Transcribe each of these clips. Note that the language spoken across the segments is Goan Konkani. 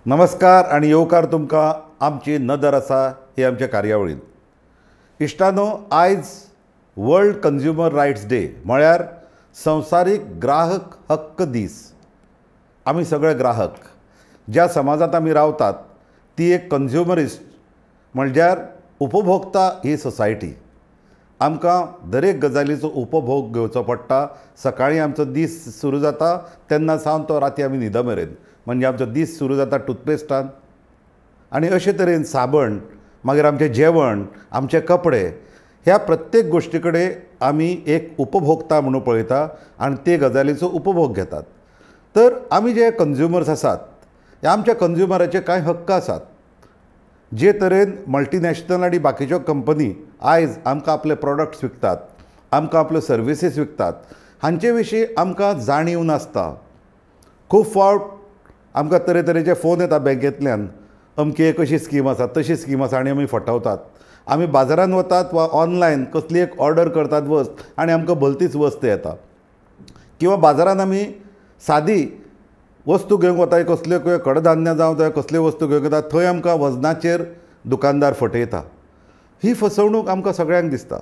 नमस्कार आनी येवकार तुमकां आमची नदर आसा ही आमच्या कार्यावळींत. इश्टानो, आयज वर्ल्ड कंज्युमर रायट्स डे म्हळ्यार संवसारीक ग्राहक हक्क दीस. आमी सगळे ग्राहक. ज्या समाजांत आमी रावतात ती एक कंज्युमरिस्ट म्हणल्यार उपभोक्ता ही सोसायटी. आमकां दरेक गजालीचो उपभोग घेवचो पडटा. सकाळीं आमचो दीस सुरू जाता तेन्ना सावन तो राती आमी न्हिद मेरेन, म्हणजे आमचो दीस सुरू जाता टुथपेस्टान आनी अशे तरेन साबण, मागीर आमचें जेवण, आमचे कपडे, ह्या प्रत्येक गोश्टी कडेन आमी एक उपभोक्ता म्हणून पळयता आनी ते गजालीचो उपभोग घेतात. तर आमी जे कंज्युमर्स आसात, ह्या आमच्या कंज्युमराचे कांय हक्क आसात. जे तरेन मल्टीनॅशनल आनी बाकीच्यो कंपनी आयज आमकां आपले प्रोडक्ट्स विकतात, आमकां आपल्यो सर्विसीस विकतात, हांचे विशीं आमकां जाणीव नासता. खूब फावट आमकां तरेतरेचे फोन येता बँकेंतल्यान, अमकी एक अशी स्कीम आसा, तशी स्कीम आसा, आनी आमी फटवतात. आमी बाजारांत वतात वा ऑनलायन कसली एक ऑर्डर करतात वस्त आनी आमकां भलतीच वस्त येता. किंवा बाजारांत आमी सादी वस्तू घेवंक वता, कसल्यो कडधान्य जावं कसल्यो वस्तू घेवंक वता, थंय आमकां वजनाचेर दुकानदार फटयता. ही फसवणूक आमकां सगळ्यांक दिसता.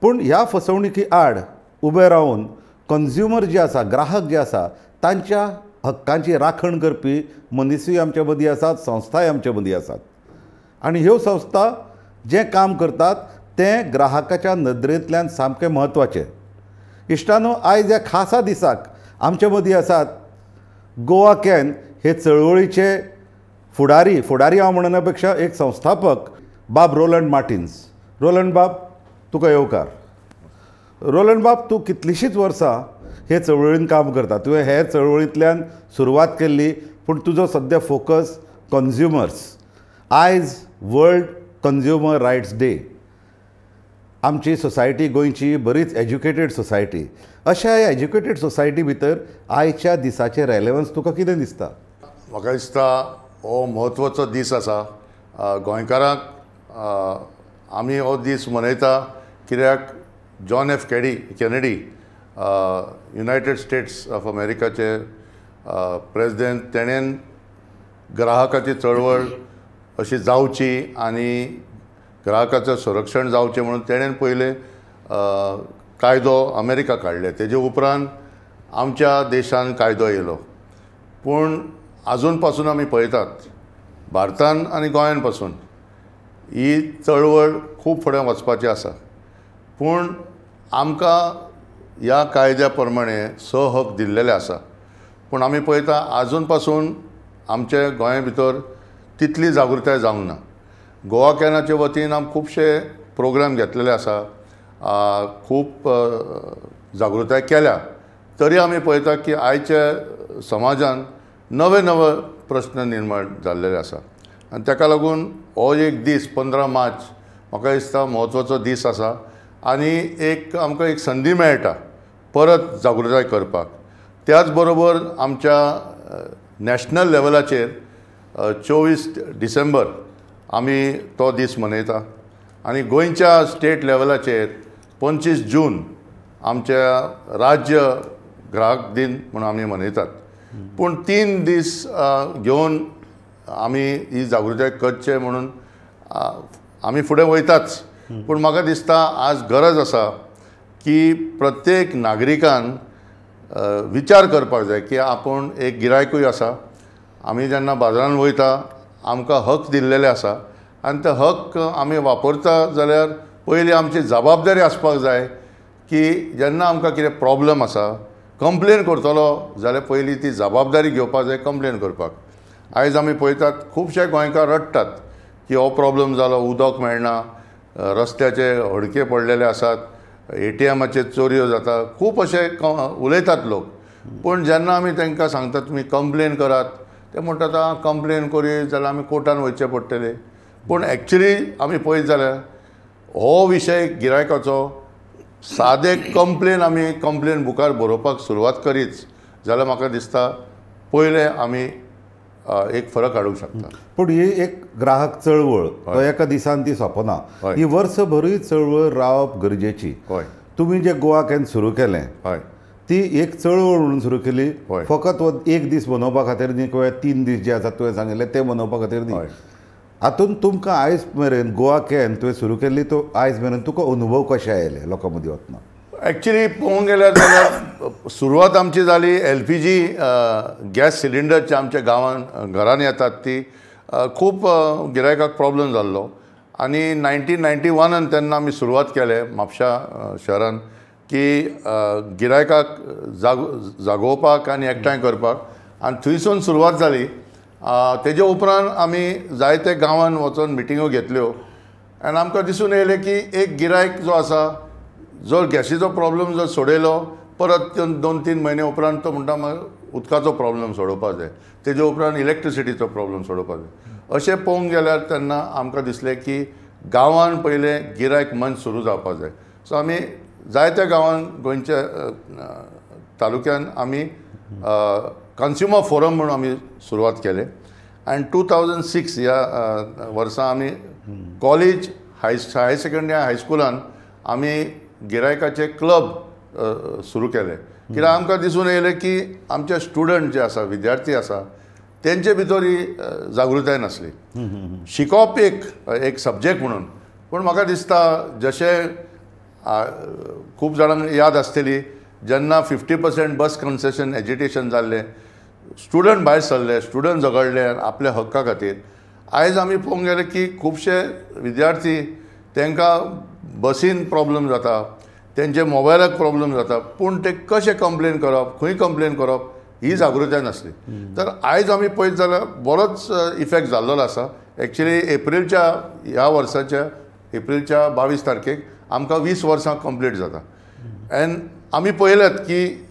पूण ह्या फसवणुकी आड उबे रावन कंज्युमर जे आसा, ग्राहक जे आसा, तांच्या हक्कांची राखण करपी मनीसूय आमच्या मदीं आसात, संस्थाय आमच्या मदीं आसात. आनी ह्यो संस्था जें काम करतात तें ग्राहकाच्या नदरेंतल्यान सामकें म्हत्वाचें. इश्टानो, आयज ह्या खासा दिसाक आमच्या मदीं आसात गोवा can हे चळवळीचे फुडारी, फुडारी हांव म्हणना पेक्षा एक संस्थापक बाब रोलंड मार्टिन्स. रोलंड बाब, तुका येवकार. रोलंड बाब, तूं कितलींशींच वर्सां हे चळवळीन काम करता. तुवें हे चळवळींतल्यान सुरवात केल्ली, पूण तुजो सद्या फोकस कंज्युमर्स. आयज वर्ल्ड कंज्युमर रायट्स डे. आमची सोसायटी गोंयची बरीच एज्युकेटेड सोसायटी. अशा ह्या एज्युकेटेड सोसायटी भितर आयच्या दिसाचें रेलेवन्स तुका कितें दिसता? म्हाका दिसता हो म्हत्वाचो दीस आसा गोंयकारांक. आमी हो दीस मनयता कित्याक John F Kennedy United States of अमेरिकाचे प्रेसिडेंट, तेणेन ग्राहकाची चळवळ अशी जावची आनी ग्राहकाचें संरक्षण जावचें म्हणून तेणेन पयलें कायदो अमेरिका काडले. तेजे उपरांत आमच्या देशान कायदो येयलो. पूण आजून पासून आमी पळयतात भारतान आनी गोंयान पासून ही चळवळ खूब फुडें वचपाची आसा. पूण आमकां ह्या कायद्या प्रमाणे 6 हक दिल्लेले आसा. पूण आमी पळयता आजून पासून आमचे गोंया भितर तितली जागृताय जावंक ना. गोवा कॅनाचे वतीन आमी खुबशे प्रोग्राम घेतलेले आसा, खूब जागृताय केल्या. तरी आमी पळयता की आयच्या समाजान नवे नवे प्रस्न निर्माण जाल्लेले आसा आनी ताका लागून हो एक दीस 15 मार्च म्हाका दिसता म्हत्वाचो दीस आसा आनी एक आमकां एक संदी मेळटा परत जागृताय करपाक. त्याच बरोबर आमच्या नॅशनल लेवलाचेर 24 डिसेंबर आमी तो दीस मनयता आनी गोंयच्या स्टेट लेवलाचेर 25 जून आमच्या राज्य ग्राहक दिन म्हणून आमी मनयतात. पूण 3 दीस घेवन आमी ही जागृताय करचे म्हणून आमी फुडें वयताच. पूण म्हाका दिसता आज गरज आसा की प्रत्येक नागरिकान विचार करपाक जाय की आपूण एक गिरायकूय आसा. आमी जेन्ना बाजारान वयता आमकां हक दिल्लेले आसा आनी ते हक आमी वापरता जाल्यार पयलीं आमची जबाबदारी आसपाक जाय की जेन्ना आमकां कितें प्रॉब्लम आसा कंप्लेन करतलो जाल्यार पयलीं ती जबाबदारी घेवपाक जाय कंप्लेन करपाक. आयज आमी पळयतात खुबशे गोंयकार रडटात की हो प्रॉब्लम जालो, उदक मेळना, रस्त्याचे हडके पडलेले आसात, ATMाचेर चोरयो जाता, खूब अशे उलयतात लोक. पूण जेन्ना आमी तांकां सांगतात तुमी कंप्लेन करात, ते म्हणटात आं कंप्लेन करी जाल्यार आमी कोर्टान वयचें पडटलें. पूण एक्चुली आमी पळयत जाल्यार हो विशय गिरायकाचो सादे कंप्लेन आमी कंप्लेन बुकार बरोवपाक सुरवात करीत जाल्यार म्हाका दिसता पयलें आमी एक फरक हाडूंक शकता. पूण ही एक ग्राहक चळवळ तो एका दिसान ती सोंपना, ही वर्सभरूय चळवळ रावप गरजेची. तुमी जे गोवा can सुरू केलें ती एक चळवळ म्हणून सुरू केली. फकत एक दीस मनोवपा खातीर न्ही किंवा 3 दीस जे आसा तुवें सांगिल्ले ते मनोवपा खातीर न्ही. हातूंत तुमकां आयज मेरेन गोवा can तुवें सुरू केल्ली तो आयज मेरेन तुका अनुभव कशे आयले लोकां मदीं वतना? एक्चुअली पळोवंक गेल्यार जाल्यार सुरवात आमची जाली LPG gas सिलिंडरचे आमच्या गांवांत घरान येतात ती खूब गिरायकाक प्रॉब्लम जाल्लो आनी 1991 तेन्ना आमी सुरवात केले म्हापशा शहरान की गिरायकाक जागोवपाक आनी एकठांय करपाक आनी थंयसून सुरवात जाली. तेजे उपरांत आमी जायते गांवान वचोन मिटिंगो घेतल्यो आनी आमकां दिसून येयलें की एक गिरायक जो आसा जर गॅसीचो प्रॉब्लम जर सोडयलो परत 2-3 म्हयने उपरांत तो म्हणटा मागीर उदकाचो प्रॉब्लम सोडोवपाक जाय, तेजे उपरांत इलेक्ट्रिसिटीचो प्रॉब्लम सोडोवपाक जाय. अशें पळोवंक गेल्यार तेन्ना आमकां दिसलें की गांवान पयलें गिरायक मंच सुरू जावपाक जाय. सो आमी जायत्या गांवान गोंयच्या तालुक्यान आमी कन्ज्युमर फोरम म्हणून आमी सुरवात केले आनी 2006 ह्या वर्सा आमी कॉलेज हायर सेकंडरी हायस्कुलान आमी गिरायकाचे क्लब सुरू केले. कित्याक आमकां दिसून येयलें की आमचे स्टुडंट जे आसा विद्यार्थी आसा तेंचे भितर ही जागृताय नासली. शिकोवप एक सब्जेक्ट म्हणून, पूण म्हाका दिसता जशें खूब जाणांक याद आसतली जेन्ना 50% बस कन्सेशन एजिटेशन जाल्लें, स्टुडंट भायर सरले, स्टुडंट झगडले आपल्या हक्का खातीर. आयज आमी पळोवंक गेले की खुबशे विद्यार्थी तांकां बसीन प्रॉब्लम जाता, तेंचे मोबायलाक प्रॉब्लम जाता, पूण ते कशें कंप्लेन करप, खंय कंप्लेन करप ही जागृताय नासली. तर आयज आमी पळयत जाल्यार बरोच इफेक्ट जाल्लो आसा. एक्चुअली एप्रिलच्या ह्या वर्साच्या एप्रिलच्या 22 तारखेक आमकां 20 वर्सां कंप्लीट जाता. एंड आमी पळयल्यात की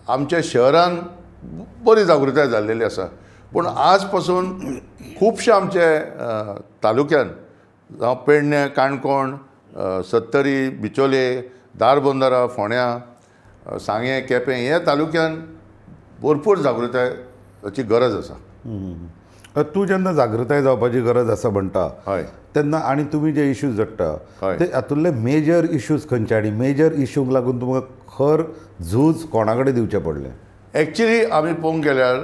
आमच्या शहरान बरी जागृताय जाल्लेली आसा, पूण आज पासून खुबशे आमचे तालुक्यान जावं पेडणे, काणकोण, सत्तरी, बिचोले, धारबंदरा, फोंड्या, सांगें, केपें ह्या तालुक्यान भरपूर जागृतायेची गरज आसा. तूं जेन्ना जागृताय जावपाची गरज आसा म्हणटा, हय, तेन्ना आनी तुमी जे इश्यूज जडटा ते हातूंतले मेजर इश्यूज खंयचे आनी मेजर इश्यूंक लागून तुमकां खर झूज कोणा कडेन दिवचें पडलें? एक्चुअली आमी पळोवंक गेल्यार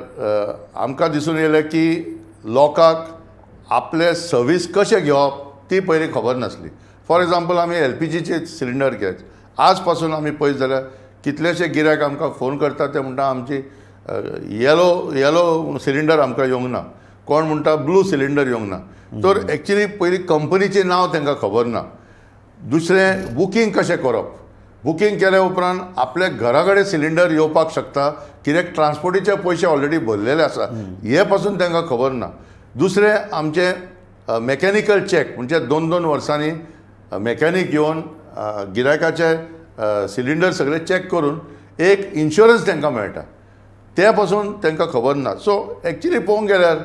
आमकां दिसून येयलें की लोकांक आपले सर्वीस कशें घेवप ती पयलीं खबर नासली. फॉर एग्जाम्पल आमी LPGचे सिलिंडर घेत आज पासून आमी पळयत जाल्यार कितलेशे गिरायक आमकां फोन करतात, ते म्हणटा आमची येलो सिलिंडर आमकां येवंक ना, कोण म्हणटा ब्लू सिलिंडर येवंक ना. तर एक्चुअली पयलीं कंपनीचें नांव तांकां खबर ना. दुसरें बुकींग कशें करप, बुकींग केल्या उपरांत आपल्या घरा कडेन सिलिंडर येवपाक शकता कित्याक ट्रान्सपोर्टीचे पयशे ऑलरेडी भरलेले आसा हे पासून तांकां खबर ना. दुसरें आमचें मॅकॅनिकल चॅक म्हणजे 2-2 वर्सांनी मॅकॅनीक येवन गिरायकाचे सिलिंडर सगळे चॅक करून एक इन्शुरन्स तांकां मेळटा, ते पासून तांकां खबर ना. सो एक्चुअली पळोवंक गेल्यार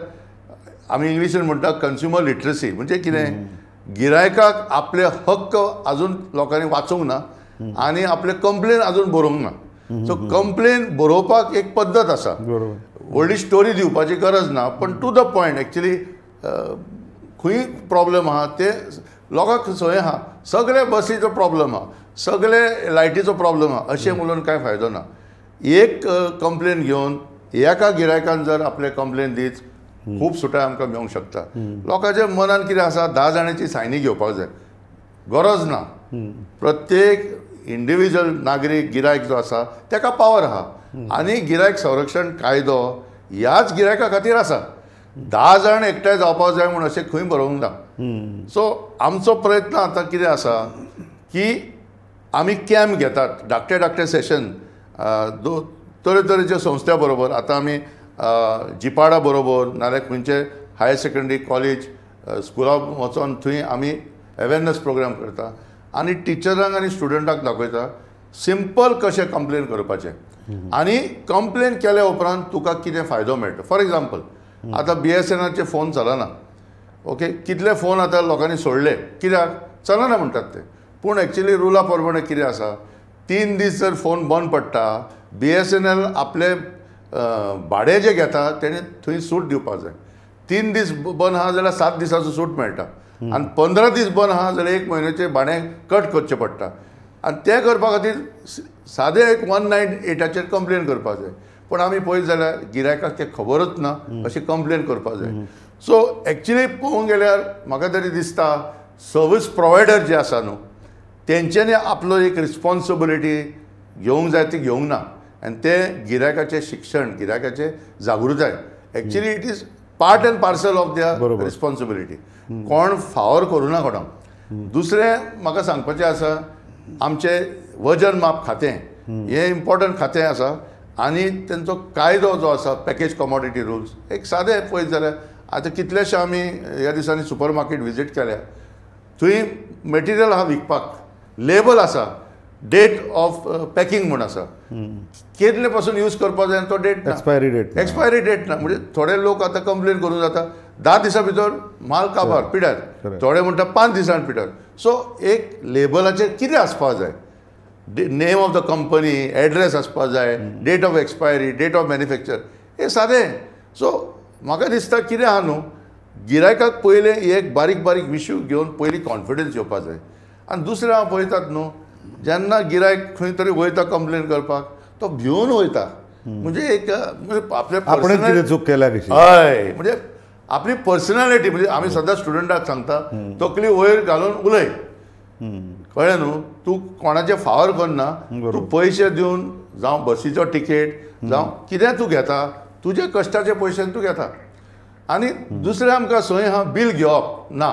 आमी इंग्लिशीन म्हणटा कन्ज्युमर लिटरसी, म्हणजे कितें गिरायकाक आपले हक्क अजून लोकांनी वाचूंक ना आनी आपले कंप्लेन अजून बरोवंक ना. सो कंप्लेन बरोवपाक एक पद्दत आसा, व्हडली स्टोरी दिवपाची गरज ना, पण टू the point actually खंय प्रॉब्लम आहा ते लोकांक संवय आहा. सगळे बसीचो प्रॉब्लम आहा, सगळे लायटीचो प्रॉब्लम आहा, अशें उलोवन कांय फायदो ना. एक कंप्लेन घेवन एका गिरायकान जर आपले कंप्लेन दीत खूब सुटाय आमकां मेळूंक शकता. लोकांच्या मनान कितें आसा, 10 जाणांची सायनी घेवपाक जाय, गरज ना. प्रत्येक इंडिविज्युअल नागरीक गिरायक जो आसा ताका पावर आहा आनी गिरायक संरक्षण कायदो ह्याच गिरायका खातीर आसा. 10 जाण एकठांय जावपाक जाय म्हूण अशें खंय बरोवंक ना. सो आमचो प्रयत्न आतां कितें आसा की आमी कॅम्प घेतात, धाकटे धाकटे सेशन तरेतरेच्या संस्थ्या बरोबर. आतां आमी जिपाडा बरोबर नाजाल्यार खंयचे हायर सेकंडरी कॉलेज स्कुलाक वचोन थंय आमी अवेरनस प्रोग्राम करता आनी टिचरांक आनी स्टुडंटाक दाखयता सिंपल कशें कंप्लेन करपाचें आनी कंप्लेन केल्या उपरांत तुका कितें फायदो मेळटा. फॉर एग्जाम्पल आतां BSNLचे फोन चलना, ओके, कितले फोन आतां लोकांनी सोडले कित्याक चलना म्हणटात ते, पूण एक्चुअली रुला प्रमाणे कितें आसा, 3 दीस जर फोन बंद पडटा BSNL आपले भाडें जें घेता तेणें थंय सूट दिवपाक जाय. 3 दीस बंद आहा जाल्यार 7 दिसाचो सूट मेळटा आनी 15 दीस बंद आहा जाल्यार 1 म्हयन्याचें भाडें कट करचें पडटा. आनी तें करपा खातीर सादें एक 198 कंप्लेन करपाक जाय. पूण आमी पळयत जाल्यार गिरायकाक तें खबरूच ना अशी कंप्लेन करपाक जाय. सो एक्चुली पळोवंक गेल्यार म्हाका तरी दिसता सर्वीस प्रोवायडर जे आसा न्हू तेंच्यांनी आपलो एक रिस्पोन्सिबिलिटी घेवंक जाय ती घेवंक ना आनी तें गिरायकाचें शिक्षण गिरायकाचें जागृताय actually it is part and parcel of their responsibility. कोण फावर करूं ना कोणाक. दुसरें म्हाका सांगपाचें आसा आमचें वजन माप खातें हें इम्पॉर्टंट खातें आसा आनी तेंचो कायदो जो आसा पॅकेज कमॉडिटी रुल्स एक सादें पळयत जाल्यार आतां कितलेशे आमी ह्या दिसांनी सुपर मार्केट विजीट केल्या थंय मटेरियल आहा विकपाक लेबल आसा डेट ऑफ पॅकिंग म्हूण आसा केदले पासून यूज करपाक जाय तो डेट ना एक्सपायरी डेट ना. म्हणजे थोडे लोक आतां कंप्लेन करूं जाता 10 दिसां भितर माल काबार पिड्यार थोडे म्हणटा 5 दिसान पिड्यार. सो एक लेबलाचेर कितें आसपाक जाय name of the company address आसपाक जाय date of expiry date of manufacture हें सादें. सो म्हाका दिसता कितें आहा न्हू गिरायकाक पयलें एक बारीक बारीक विशय घेवन पयलीं कॉन्फिडन्स येवपाक जाय. आनी दुसरें हांव पळयतात न्हू जेन्ना गिरायक खंय तरी वयता कंप्लेन करपाक तो भिवन वयता म्हणजे एक आपणें कितें चूक केल्या कशी हय म्हणजे आपली पर्सनॅलिटी म्हणजे आमी सदां स्टुडंटाक सांगता तकली वयर घालून उलय कळ्ळें न्हू तूं कोणाचें फावर करना तूं पयशे दिवन जावं बसीचो टिकेट जावं कितें तूं घेता तुजे कश्टाचे पयशे तूं घेता. आनी दुसरें आमकां संय आहा बील घेवप ना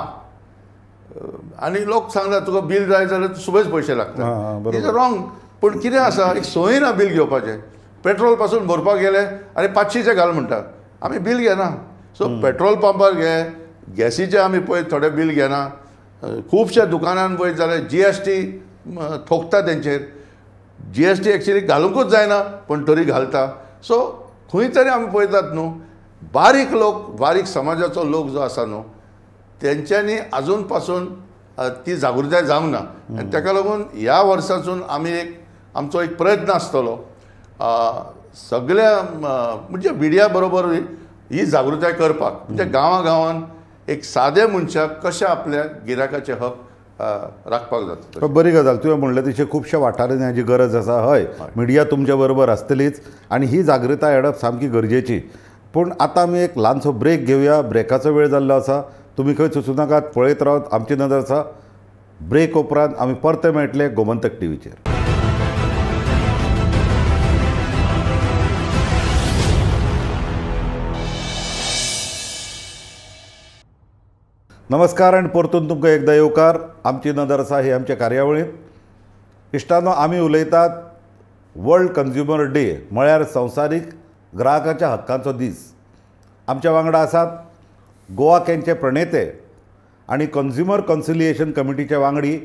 आनी लोक सांगता तुका बील जाय जाल्यार सुबेज पयशे लागता is wrong. पूण कितें आसा एक संय ना बील घेवपाचें पेट्रोल पासून भरपाक गेले आनी 500 घाल म्हणटा आमी बील घेना. सो पेट्रोल पंपार घे गॅसीचें आमी पळय थोडे बील घेना खुबश्या दुकानान पळयत जाल्यार GST ठोकता तेंचेर GST actually घालुंकूच जायना पूण तरी घालता. सो खंय तरी आमी पळयतात न्हू बारीक लोक बारीक समाजाचो लोक जो आसा न्हू तेंच्यांनी आजून पासून ती जागृताय जावंक ना आनी ताका लागून ह्या वर्सासून आमी एक आमचो एक प्रयत्न आसतलो सगळ्या म्हणजे मिडिया बरोबर ही जागृताय करपाक म्हणजे गांवा गांवान एक सादे मनशाक कशें आपल्या गिरायकाचे हक राखपाक जाता. बरी गजाल तुवें म्हणलें तशें खुबश्या वाठारांनी हाजी गरज आसा. हय मिडिया तुमच्या बरोबर आसतलीच आनी ही जागृताय हाडप सामकी गरजेची. पूण आतां आमी एक ल्हानसो ब्रेक घेवया. ब्रेकाचो वेळ जाल्लो आसा तुमी खंय चुचूं नाकात पळयत रावत आमची नदर आसा. ब्रेक उपरांत आमी परते मेळटले गोमंतक टीव्हीचेर. नमस्कार आनी परतून तुमकां एकदां येवकार. आमची नदर आसा ही आमच्या कार्यावळींत. इश्टांनो आमी उलयतात वर्ल्ड कंज्युमर डे म्हळ्यार संवसारीक ग्राहकाच्या हक्कांचो दीस. आमच्या वांगडा आसात गोवा कॅनचे प्रणेते आनी कंज्युमर कन्सिलिएशन कमिटीचे वांगडी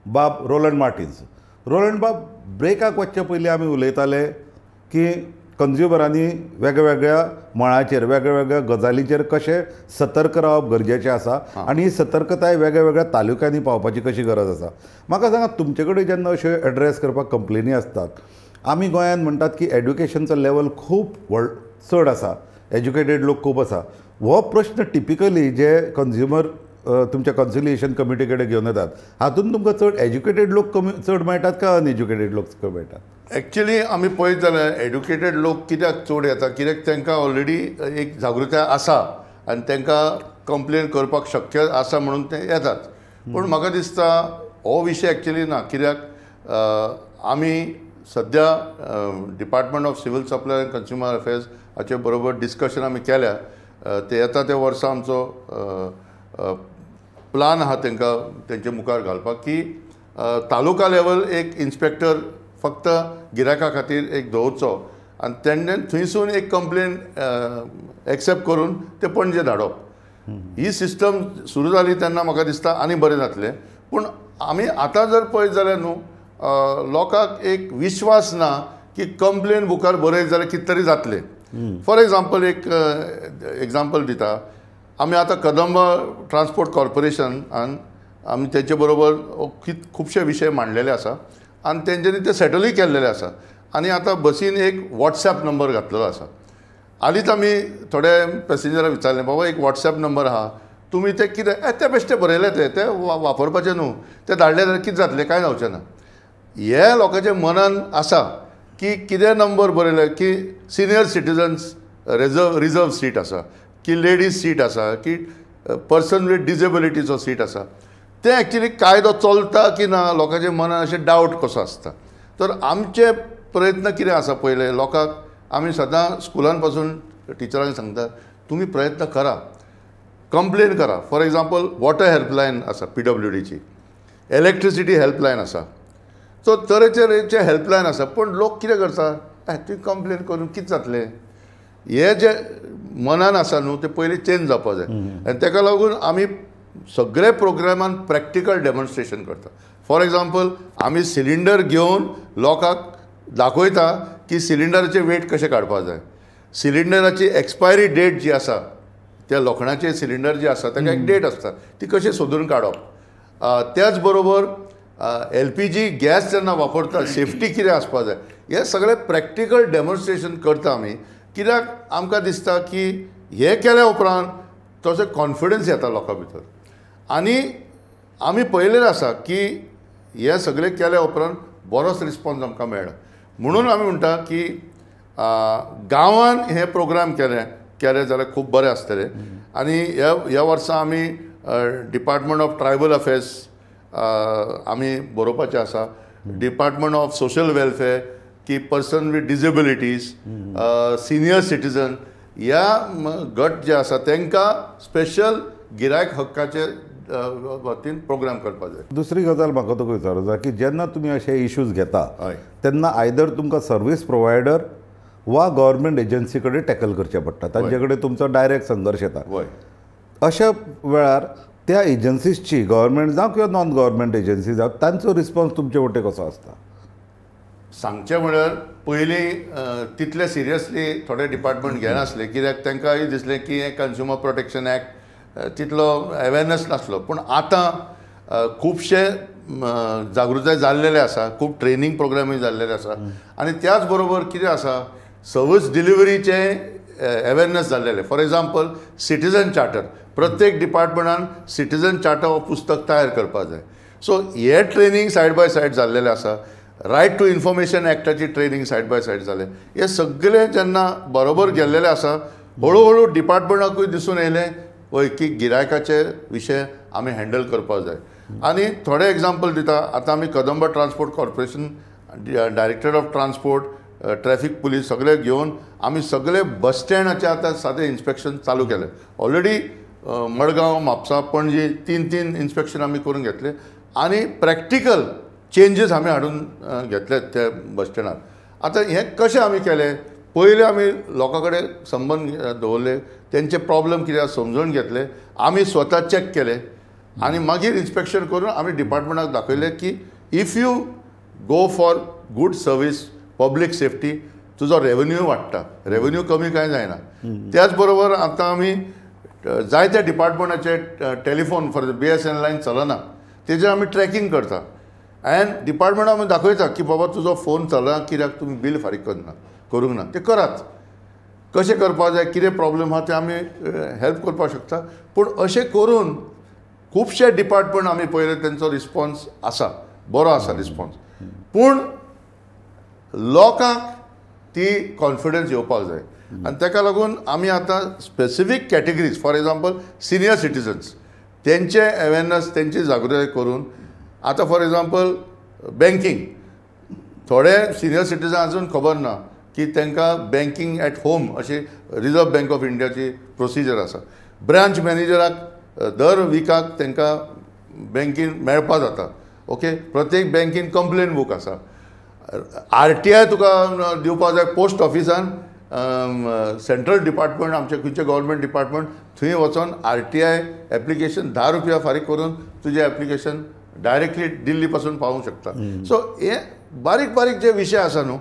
बाब रोलंड मार्टिन्स. रोलंड बाब, ब्रेकाक वचचे पयलीं आमी उलयताले की कंज्युमरांनी वेगळ्यावेगळ्या मळाचेर वेगळ्यावेगळ्या गजालींचेर कशें सतर्क रावप गरजेचें आसा आनी ही सतर्कताय वेगळ्यावेगळ्या तालुक्यांनी पावपाची कशी गरज आसा. म्हाका सांगा तुमचे कडेन जेन्ना अश्यो एड्रेस करपाक कंप्लेनी आसतात आमी गोंयांत म्हणटात की एड्युकेशनचो लेवल खूब व्हड चड आसा एज्युकेटेड लोक खूब आसा. हो प्रश्न टिपिकली जे कंज्युमर तुमच्या कन्सिलिएशन कमिटी कडेन घेवन येतात हातूंत तुमकां चड एज्युकेटेड लोक कमी चड मेळटात काय अनएज्युकेटेड लोक चड मेळटात? एक्चुली आमी पळयत जाल्यार एड्युकेटेड लोक कित्याक चड येता कित्याक तांकां ऑलरेडी एक जागृताय आसा आनी तांकां कंप्लेन करपाक शक्य आसा म्हणून ते येतात. पूण म्हाका दिसता हो विशय एक्चुली ना कित्याक आमी सद्या department of civil supply and consumer affairs हाचे बरोबर डिस्कशन आमी केल्या. ते येता त्या वर्सा आमचो प्लान आहा तांकां तेंचे मुखार घालपाक की तालुका लेवल एक इन्स्पेक्टर फक्त गिरायका खातीर एक दवरचो आनी तेणें थंयसून एक कंप्लेन एक्सेप्ट करून ते पणजे धाडप. ही सिस्टम सुरू जाली तेन्ना म्हाका दिसता आनी बरें जातलें. पूण आमी आतां जर पळयत जाल्यार न्हू लोकांक एक विश्वास ना की कंप्लेन बुकार बरयत जाल्यार कितें तरी जातलें. फॉर एग्जाम्पल एक एग्जाम्पल दिता आमी आतां कदंब ट्रान्सपोर्ट कॉर्पोरेशनान आमी तेंचे बरोबर खुबशे विशय मांडलेले आसा आनी तेंच्यांनी ते सेटलूय केल्लेले आसा आनी आतां बसीन एक वॉट्सएप नंबर घातलेलो आसा. हालींच आमी थोडे पॅसेंजराक विचारलें बाबा एक वॉट्सएप नंबर आहा तुमी ते कितें ते बेश्टे बरयले ते वापरपाचे न्हू ते धाडले जाल्यार कितें जातलें कांय जावचें ना. हे लोकांच्या मनान आसा की कितें नंबर बरयले की सिनियर सिटीजन्स रिजर्व सीट आसा, की लेडीज सीट आसा, की पर्सन विथ डिजेबिलिटीचो सीट आसा. तें एक्चुली कायदो चलता की ना लोकांच्या मनान अशें डावट कसो आसता. तर आमचे प्रयत्न कितें आसा, पयलें लोकांक आमी सदां स्कुलान पासून टिचरांक सांगता तुमी प्रयत्न करा, कंप्लेन करा. फॉर एग्जाम्पल वॉटर हेल्पलायन आसा PWDची, इलेक्ट्रिसिटी हेल्पलायन आसा, सो तरेतरेचे हेल्पलायन आसा. पूण लोक कितें करता, तुवें कंप्लेन करून कितें जातलें, हे जे मनान आसा न्हू तें पयलीं चेंज जावपा जाय. आनी ताका लागून आमी सगळे प्रोग्रामान प्रॅक्टिकल डेमॉन्स्ट्रेशन करता. फॉर एग्जाम्पल आमी सिलिंडर घेवन लोकांक दाखयता की सिलिंडराचे वेट कशें काडपा जाय, सिलिंडराची एक्सपायरी डेट जी आसा, त्या लोखणाचे सिलिंडर जे आसा ताका एक डेट आसता, ती कशी सोदून काडप. त्याच बरोबर LPG gas जेन्ना वापरता सेफ्टी कितें आसपा जाय, हे सगळे प्रॅक्टिकल डेमॉन्स्ट्रेशन करता आमी. कित्याक आमकां दिसता की हे केल्या उपरांत तसो कॉन्फिडन्स येता लोकां भितर. आनी आमी पळयलेलें आसा की हे सगळें केल्या उपरांत बरोच रिस्पॉन्स आमकां मेळ्ळा. म्हणून आमी म्हणटा की गांवान हे प्रोग्राम केले केले जाल्यार खूब बरें आसतलें. आनी ह्या वर्सा आमी डिपार्टमेंट ऑफ ट्रायबल अफेर्स आमी बरोवपाचें आसा, डिपार्टमेंट ऑफ सोशल वेलफेअर की person with disabilities, senior citizen ह्या गट जे आसा तांकां स्पेशल गिरायक हक्काचे वतीन प्रोग्राम करपाक जाय. दुसरी गजाल म्हाका तुका विचारूंक जाय की जेन्ना तुमी अशे इश्यूज घेता तेन्ना आयदर तुमकां सर्वीस प्रोवायडर वा गव्हर्मेंट एजन्सी कडेन टॅकल करचें पडटा, तांचे कडेन तुमचो डायरेक्ट संघर्श येता. अशा वेळार त्या एजन्सीजची गव्हर्मेंट जावं किंवा नॉन गव्हर्मेंट एजन्सी जावं तांचो रिस्पॉन्स तुमचे वटेन कसो आसता? सांगचें म्हळ्यार पयलीं तितले सिरियसली थोडे डिपार्टमेंट घेनासले, कित्याक तांकांय दिसलें की हें कंज्युमर प्रोटेक्शन एक्ट तितलो अवेरनस नासलो. पूण आतां खुबशे जागृताय जाल्लेले आसा, खूब ट्रेनींग प्रोग्रामूय जाल्लेले आसा. आनी त्याच बरोबर कितें आसा, सर्वीस डिलिव्हरीचें अवेरनस जाल्लेलें. फॉर एग्जाम्पल सिटीजन चार्टर, प्रत्येक डिपार्टमेंटान सिटीजन चार्टर हो पुस्तक तयार करपाक जाय. सो हे ट्रेनींग सायड बाय सायड जाल्लेलें आसा. रायट टू इन्फॉर्मेशन एक्टाची ट्रेनींग सायड बाय सायड जालें. हे सगळें जेन्ना बरोबर गेल्लेलें आसा हळू हळू डिपार्टमेंटाकूय दिसून येयलें वय की गिरायकाचे विशय आमी हँडल करपाक जाय. आनी थोडे एग्जाम्पल दिता, आतां आमी Kadamba transport corporation, director of transport, traffic police सगळे घेवन आमी सगळे बस स्टँडाचे आतां सादें इन्स्पेक्शन चालू केलें. ऑलरेडी मडगांव, म्हापसा, पणजी 3-3 इन्स्पेक्शन आमी करून घेतले आनी प्रॅक्टिकल चेंजीस आमी हाडून घेतले त्या बस स्टँडार. आतां हें कशें आमी केलें, पयलें आमी लोकां कडेन संबंद दवरले, तेंचे प्रॉब्लम कितें आसा समजून घेतले, आमी स्वता चॅक केले आनी मागीर इन्स्पेक्शन करून आमी डिपार्टमेंटाक दाखयलें की if you go for good service, public safety, तुजो रेवन्यू वाडटा, रेवन्यू कमी कांय जायना. त्याच बरोबर आतां आमी जायत्या डिपार्टमेंटाचे telephone for BSNL line चलना, तेजेर आमी ट्रॅकींग करता एंड डिपार्टमेंट आमी दाखयता की बाबा तुजो फोन चलना कित्याक तुमी बील फारीक करना करूंक ना, तें करात, कशें करपाक जाय, कितें प्रॉब्लम आहा तें आमी हेल्प करपाक शकता. पूण अशें करून खुबशे डिपार्टमेंट आमी पळयले तेंचो रिस्पॉन्स आसा, बरो आसा रिस्पॉन्स, पूण लोकांक ती कॉन्फिडन्स येवपाक जाय. आनी ताका लागून आमी आतां specific categories, for example senior citizens, तेंचे अवेरनस, तेंची जागृताय करून आतां फॉर एग्जाम्पल बँकींग, थोडे सिनियर सिटीजन अजून खबर ना की तांकां बँकींग एट होम अशी रिजर्व बँक ऑफ इंडियाची प्रोसिजर आसा. ब्रांच मॅनेजराक दर विकाक तांकां बँकीन मेळपा जाता. ओके, प्रत्येक बँकीन कंप्लेन बूक आसा. RTI तुका दिवपा जाय पोस्ट ऑफिसान, सेंट्रल डिपार्टमेंट आमचें खंयचें गव्हर्मेंट डिपार्टमेंट थंय वचोन RTI application 10 रुपया फारीक करून तुजें एप्लिकेशन डायरेक्टली दिल्ली पासून पावोवंक शकता. सो हे बारीक बारीक जे विशय आसा न्हू,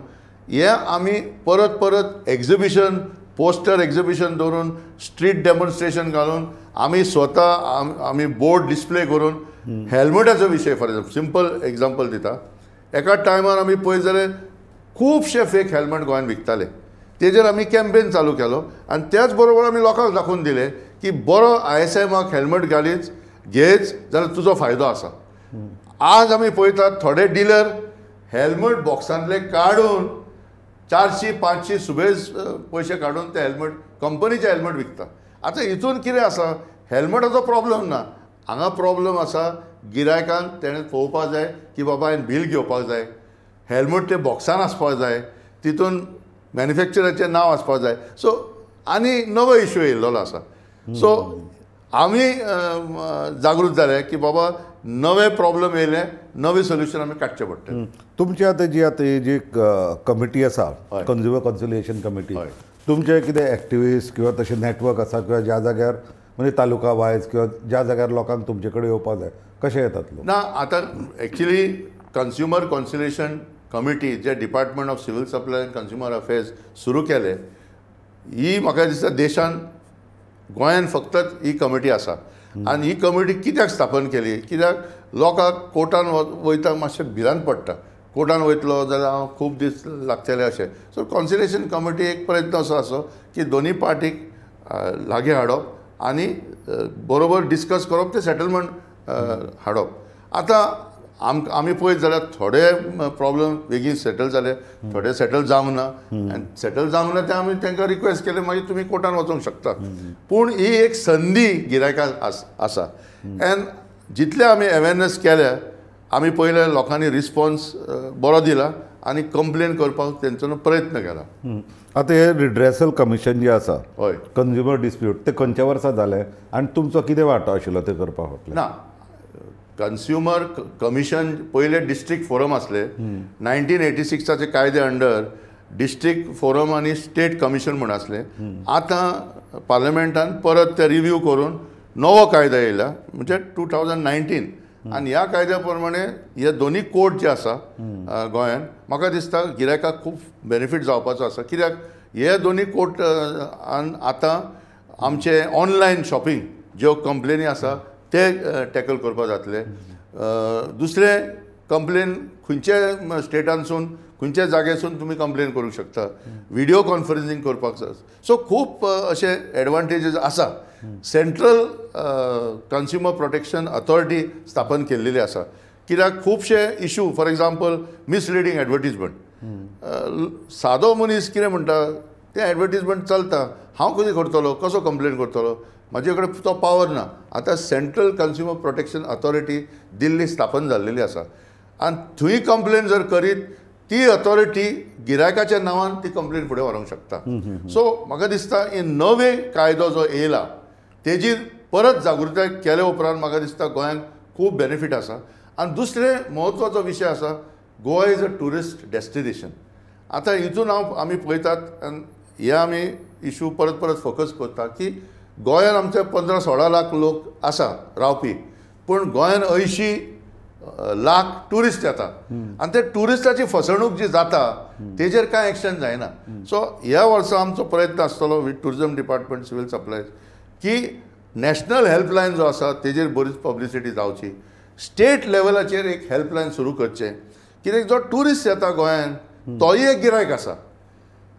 हे आमी परत परत एक्झिबिशन, पोस्टर एक्झिबिशन दवरून, स्ट्रीट डेमॉन्स्ट्रेशन घालून, आमी स्वता आमी बोर्ड डिस्प्ले करून हेल्मेटाचो विशय फॉर एग्जाम्पल, सिंपल एग्जाम्पल दिता, एका टायमार आमी पळयत जाल्यार खुबशे फेक हेल्मेट गोंयांत विकताले, तेजेर आमी कॅम्पेन चालू केलो आनी त्याच बरोबर आमी लोकांक दाखोवन दिलें की बरो ISI mark helmet घालीच घेच जाल्यार तुजो फायदो आसा. आज आमी पळयतात थोडे डिलर हेल्मेट बॉक्सांतले काडून 400-500 सुबेज पयशे काडून ते हेल्मेट कंपनीचे हेल्मेट विकता. आतां हितून कितें आसा, हेल्मेटाचो प्रॉब्लम ना, हांगा प्रॉब्लम आसा गिरायकांक तेणें पळोवपाक जाय की बाबा हांवें बील घेवपाक जाय, हेल्मेट ते बॉक्सान आसपाक जाय, तितून मॅन्युफॅक्चराचें नांव आसपाक जाय. सो आनी नवो इशू येयल्लो आसा. सो आमी जागृत जाले की बाबा नवे प्रॉब्लम येयले, नवे सोल्युशन आमी काडचें पडटलें. तुमची आतां जी आतां जी कमिटी आसा कंज्युमर कॉन्सिलिएशन कमिटी, तुमचे कितें एक्टिविस्ट किंवा तशें नेटवर्क आसा किंवा ज्या जाग्यार म्हणजे तालुका वायज किंवा ज्या जाग्यार लोकांक तुमचे कडेन येवपाक जाय कशें येतात लोक? ना, आतां actually consumer conciliation committee J department of civil supply and consumer affairs सुरू केले, ही म्हाका दिसता देशान गोंयान फक्त ही कमिटी आसा. आनी ही कमिटी कित्याक स्थापन केली, कित्याक लोकांक कोर्टान वयता मातशें भिरांत पडटा, कोर्टान वयतलो जाल्यार हांव खूब दीस लागतले अशें. सो कॉन्सिलिएशन कमिटी एक प्रयत्न असो आसो की दोनी पार्टीक लागीं हाडप आनी बरोबर डिस्कस करप, तें सेटलमेंट हाडप. आतां आमी पळयत जाल्यार थोडे प्रॉब्लम बेगीन सेटल जाले, थोडे सेटल जावंक ना, आनी सेटल जावंक ना ते आमी तांकां रिक्वेस्ट केले मागीर तुमी कोर्टान वचूंक शकता. पूण ही एक संदी गिरायकांक आसा. एंड जितले आमी अवेरनेस केल्या, आमी पयले लोकांनी रिस्पॉन्स बरो दिला आनी कंप्लेन करपाक तेंचो प्रयत्न केला. आतां हे रिड्रेसल कमिशन जे आसा, हय, कंज्युमर डिस्प्यूट, ते खंयच्या वर्सा जालें आनी तुमचो कितें वांटो आशिल्लो ते करपा फाटल्यान? ना, कंज्युमर कमिशन पयले डिस्ट्रिक्ट फोरम आसले. 1986 कायदे अंडर डिस्ट्रिक्ट फोरम आनी स्टेट कमिशन म्हूण आसले. आतां पार्लमेंटान परत ते रिव्यू करून नवो कायदो येयला म्हणजे 2019. आनी ह्या कायद्या प्रमाणे हे दोनी कोर्ट जे आसा गोंयान, म्हाका दिसता गिरायकाक खूब बेनिफीट जावपाचो आसा. कित्याक हे दोनी कोर्ट आतां आमचे ऑनलायन शॉपिंग ज्यो कंप्लेनी आसा ते टॅकल करपाक जातले. दुसरें, कंप्लेन खंयच्या स्टेटानसून खंयच्या जाग्यासून तुमी कंप्लेन करूंक शकता, विडियो कॉन्फरन्सिंग करपाक जाय. सो खूब अशे एडवांटेजीस आसा. सेंट्रल कंज्युमर प्रोटेक्शन अथॉरिटी स्थापन केल्लेली आसा. कित्याक खुबशे issue, for example misleading advertisement, सादो मनीस कितें म्हणटा, तें एडवर्टीजमेंट चलता, हांव कशें करतलो, कसो कंप्लेन करतलो, म्हाजे कडेन तो पावर ना. आतां central consumer protection authority Delhi स्थापन जाल्लेली आसा आनी थंय कंप्लेन जर करीत ती अथॉरिटी गिरायकाच्या नांवान ती कंप्लेन फुडें व्हरूंक शकता. सो म्हाका दिसता हे नवे कायदो जो येयला तेजी परत जागृताय केले उपरांत म्हाका दिसता गोंयांत खूब बेनिफीट आसा. आनी दुसरें म्हत्वाचो विशय आसा, Goa is a tourist destination. आतां हितून हांव आमी पळयतात आनी हे आमी इशू परत परत फोकस करता की गोंयान आमचे 15-16 लाख लोक आसा रावपी, पूण गोंयान 80 लाख ट्युरिस्ट येता आनी ते ट्युरिस्टाची फसवणूक जी जाता तेजेर कांय एक्शन जायना. सो ह्या वर्सा आमचो प्रयत्न आसतलो with tourism department, civil supplies, की नॅशनल हेल्पलायन जो आसा तेजेर बरीच पब्लिसिटी जावची, स्टेट लेवलाचेर एक हेल्पलायन सुरू करचें. कित्याक जो ट्युरिस्ट येता गोंयान तोय एक गिरायक आसा,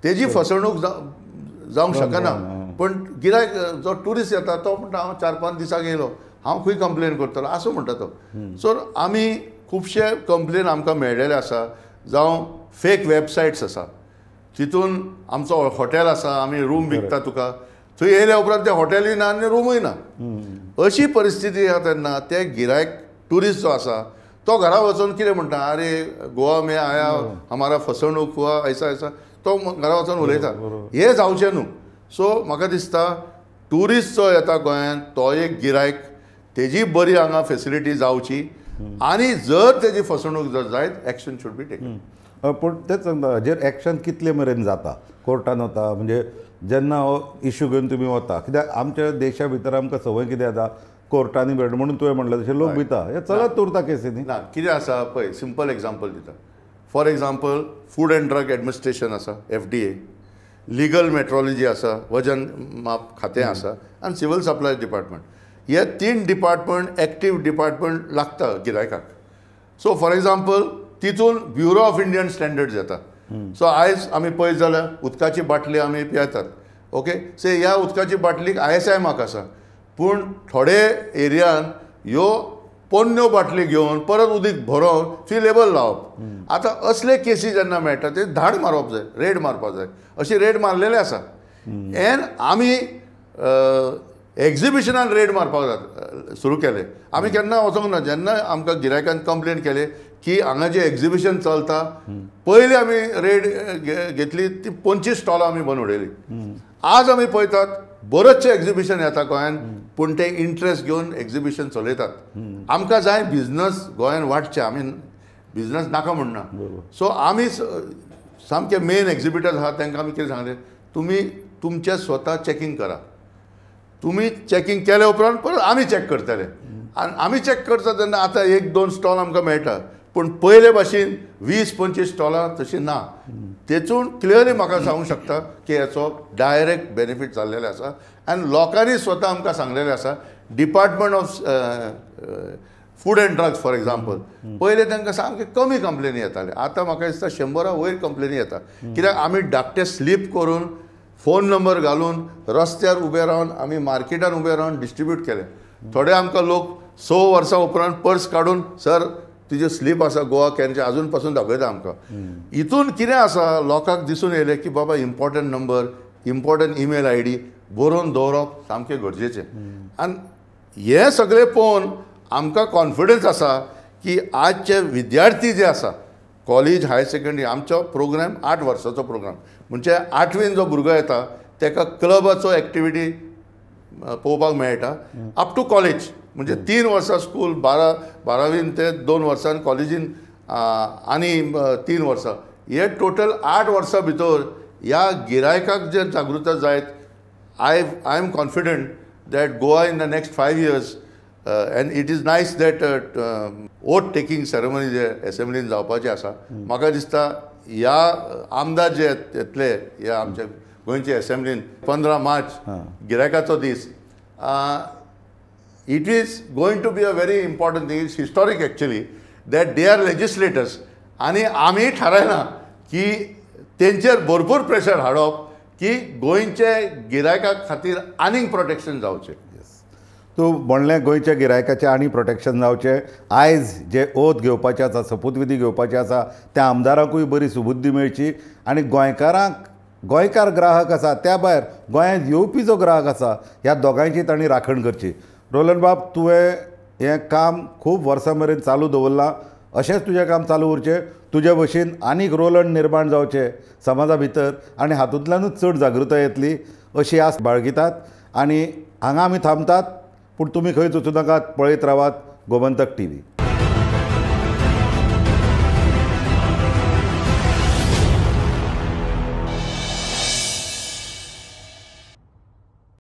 तेजी फसवणूक जावंक शकना. पण गिरायक जो ट्युरिस्ट येता तो म्हणटा हांव 4-5 दिसांक येयलो, हांव खंय कंप्लेन करतलो आसूं म्हणटा तो. सो आमी खुबशे कंप्लेन आमकां मेळ्ळेले आसा, जावं फेक वेबसायट्स आसा, तितून आमचो हॉटेल आसा, आमी रूम विकता तुका, थंय येयल्या उपरांत तें हॉटेलूय ना आनी रुमूय ना. अशी परिस्थिती आसा तेन्ना ते गिरायक ट्युरिस्ट जो आसा तो घरा वचून कितें म्हणटा, अरे गोवा में आया हमारा फसवणूक हुआ ऐसा ऐसा, तो घरा वचून उलयता. हें जावचें न्हू. सो म्हाका दिसता ट्युरिस्ट जो येता गोंयांत तो एक गिरायक, तेजी बरी हांगा फेसिलिटी जावची आनी जर तेजी फसवणूक जर जायत एक्शन should be taken. पूण तेच सांगता, हाजेर एक्शन कितले मेरेन जाता, कोर्टान वता म्हणजे जेन्ना हो इशू घेवन तुमी वता, कित्याक आमच्या देशा भितर आमकां संवय कितें जाता, कोर्टांनी भेट म्हणून तुवें म्हणलें तशें लोक भिता, हें चलत उरता केसींनी. ना, कितें आसा पळय, सिंपल एग्जाम्पल दिता. For example food and drug administration आसा, FDA, legal metrology आसा, वजन माप खातें आसा आनी सिव्हील सप्लायज डिपार्टमेंट. हे 3 डिपार्टमेंट एक्टीव डिपार्टमेंट लागता गिरायकाक. सो फॉर एग्जाम्पल तितून ब्युरो ऑफ इंडियन स्टँडर्ड्स येता. सो आयज आमी पळयत जाल्यार उदकाची बाटली आमी पियेतात, ओके, सो ह्या उदकाची बाटलीक ISI mark आसा, पूण थोडे एरियान ह्यो पोन्न्यो बाटली घेवन परत उदीक भरोवन ती लेबल लावप. आतां असले केसी जेन्ना मेळटा ते धाड मारप जाय, रेड मारपाक जाय. अशी रेड मारलेले आसा. एन आमी एग्जिबिशनान रेड मारपाक सुरू केले. आमी केन्ना वचोंक ना. जेन्ना आमकां गिरायकान कंप्लेन केले की हांगा जें एग्जिबिशन चलता, पयलीं आमी रेड घेतली ती 25 स्टॉलां आमी बंद उडयली. आज आमी पळयतात बरेचशे एग्जिबिशन येता गोंयान, पूण ते इंट्रस्ट घेवन एग्जिबिशन चलयतात. आमकां जाय बिजनस गोंयान वाडचें, आमी बिजनस नाका म्हणना. सो आमी सामके मेन एग्जिबिटर्स आहा तांकां आमी कितें सांगलें, तुमी तुमचें स्वता चॅकींग करा. तुमी चॅकींग केले उपरांत परत आमी चॅक करतले. आनी आमी चॅक करता तेन्ना आतां 1-2 स्टॉल आमकां मेळटा, पूण पयले भाशेन 20-25 स्टॉलां तशी ना. तेचून क्लियरली म्हाका सांगूंक शकता की हेचो डायरेक्ट बेनिफीट जाल्लेलो आसा. आनी लोकांनी स्वता आमकां सांगलेलें आसा, department of food and drugs for example, पयले तांकां सामके कमी कंप्लेनी येताले, आतां म्हाका दिसता 100 वयर कंप्लेनी येता. कित्याक आमी धाकटे स्लीप करून फोन नंबर घालून रस्त्यार उबे रावन आमी मार्केटान उबे रावन डिस्ट्रिब्यूट केले. थोडे आमकां लोक 6 वर्सां उपरांत पर्स काडून सर तुजे स्लीप आसा गोवा कॅनचे आजून पासून दाखयता आमकां. हितून कितें आसा, लोकांक दिसून येयलें की बाबा important number, important email ID बरोवन दवरप सामकें गरजेचें. आनी हें सगळें पळोवन आमकां कॉन्फिडन्स आसा की आजचे विद्यार्थी जे आसा कॉलेज हायर सेकंडरी, आमचो प्रोग्राम 8 वर्साचो प्रोग्राम, म्हणजे 8वीन जो भुरगो येता ताका क्लबाचो एक्टिविटी पळोवपाक मेळटा अप टू कॉलेज. म्हणजे 3 वर्सां स्कूल, 12वीन ते 2 वर्सां कॉलेजीन आनी 3 वर्सां, हे टोटल 8 वर्सां भितर ह्या गिरायकाक जे जागृता जायत, I am confident that Goa in the next 5 years and it is nice that oath taking ceremony जे एसेंब्लीन जावपाची आसा, म्हाका दिसता ह्या आमदार जे येतले ह्या आमच्या गोंयचे एसेंब्लीन 15 मार्च गिरायकाचो दीस, it is going to be a very important thing. It's historic actually that they are legislators. आनी आमी थारायलां की तेंचेर भरपूर प्रेशर हाडप की गोंयचे गिरायका खातीर आनीक प्रोटेक्शन जावचें. तूं म्हणलें गोंयच्या गिरायकाचें आनी प्रोटेक्शन जावचें. आयज जे ओथ घेवपाचे आसा, सोपूतविधी घेवपाची आसा, त्या आमदारांकूय बरी सुबुद्धी मेळची आनी गोंयकारांक, गोंयकार ग्राहक आसा त्या भायर गोंयांत येवपी जो ग्राहक आसा ह्या दोगांयची तांणी राखण करची. रोलन बाब, तुवें हें काम खूब वर्सां मेरेन चालू दवरलां, अशेंच तुजें काम चालू उरचें. तुजे भशेन आनीक रोलन निर्माण जावचें समाजा भितर आनी हातूंतल्यानूच चड जागृताय येतली अशी आस बाळगितात. आनी हांगा आमी थांबतात, पूण तुमी खंयच वचूं नाकात, पळयत रावात गोमंतक टीव्ही.